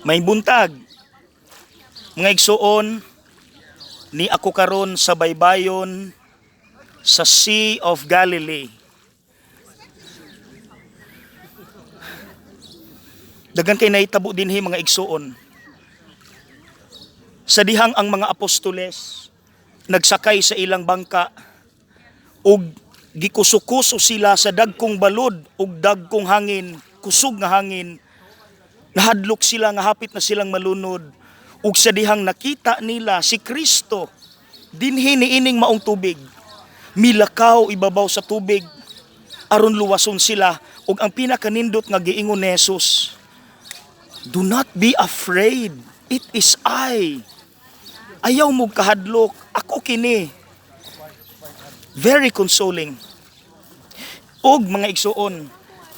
Maayong buntag, mga igsuon, ni ako karon sa baybayon sa Sea of Galilee. Daghan kay nahitabo dinhi, mga igsuon. Sa dihang ang mga apostoles nagsakay sa ilang bangka ug gikuso-kuso sila sa dagkong balod ug dagkong hangin, kusog nga hangin. Nahadlok sila nga hapit na silang malunod, ug sa dihang nakita nila si Kristo dinhi niining maong tubig. Milakaw ibabaw sa tubig aron luwason sila, ug ang pinakanindot nga giingon ni Jesus, "Do not be afraid. It is I." Ayaw mo kahadlok, ako kini. Very consoling. Og mga igsuon,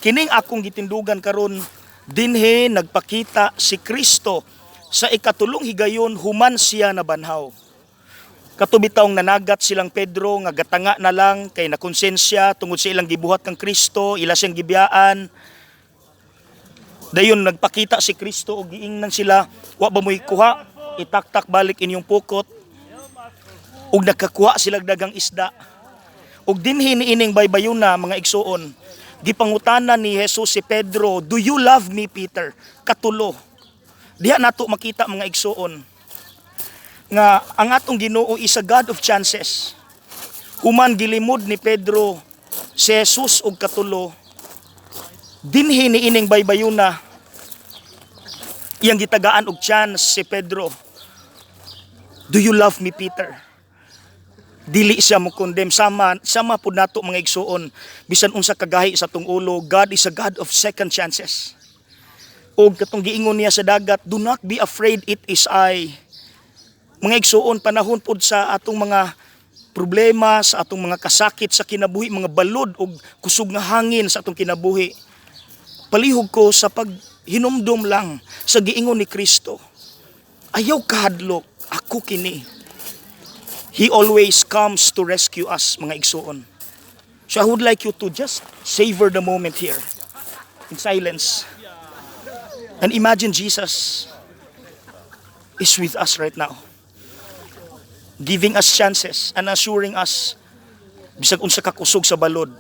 kining akong gitindugan karon, dinhi nagpakita si Kristo sa ikatulong higayon human siya nabanhaw. Kato bitawng nanagat silang Pedro nga gatanga na lang kay nakonsensya tungod sa ilang gibuhat kang Kristo, ila siyang gibiyaan. Dayon nagpakita si Kristo og giingnan sila, "Wa ba mo'y kuha? Itaktak balik inyong pukot." Ug nakakuha sila dagang isda. Ug dinhi niining baybayuna, mga igsuon, gipangutana ni Jesus si Pedro, "Do you love me, Peter?" Katulo. Diha nato makita, mga igsuon, nga ang atong Ginoo is a God of chances. Human gilimod ni Pedro si Jesus og katulo, dinhi niining baybayuna iyang gitagaan og chance si Pedro. "Do you love me, Peter?" Dili siya mo condemn. Sama sama pud nato, mga igsuon, bisan unsa kagahi sa atong ulo, God is a God of second chances. Og katong giingon niya sa dagat, "Do not be afraid, it is I." Mga igsuon, panahon pud sa atong mga problema, sa atong mga kasakit sa kinabuhi, mga balod og kusog nga hangin sa atong kinabuhi, palihog ko sa paghinumdum lang sa giingon ni Kristo, "Ayaw kahadlok, ako kini." He always comes to rescue us, mga igsuon. So I would like you to just savor the moment here in silence and imagine Jesus is with us right now, giving us chances and assuring us, bisag unsa ka kusog sa balod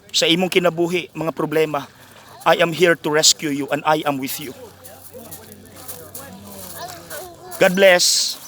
sa imong kinabuhi, mga problema, I am here to rescue you and I am with you. God bless.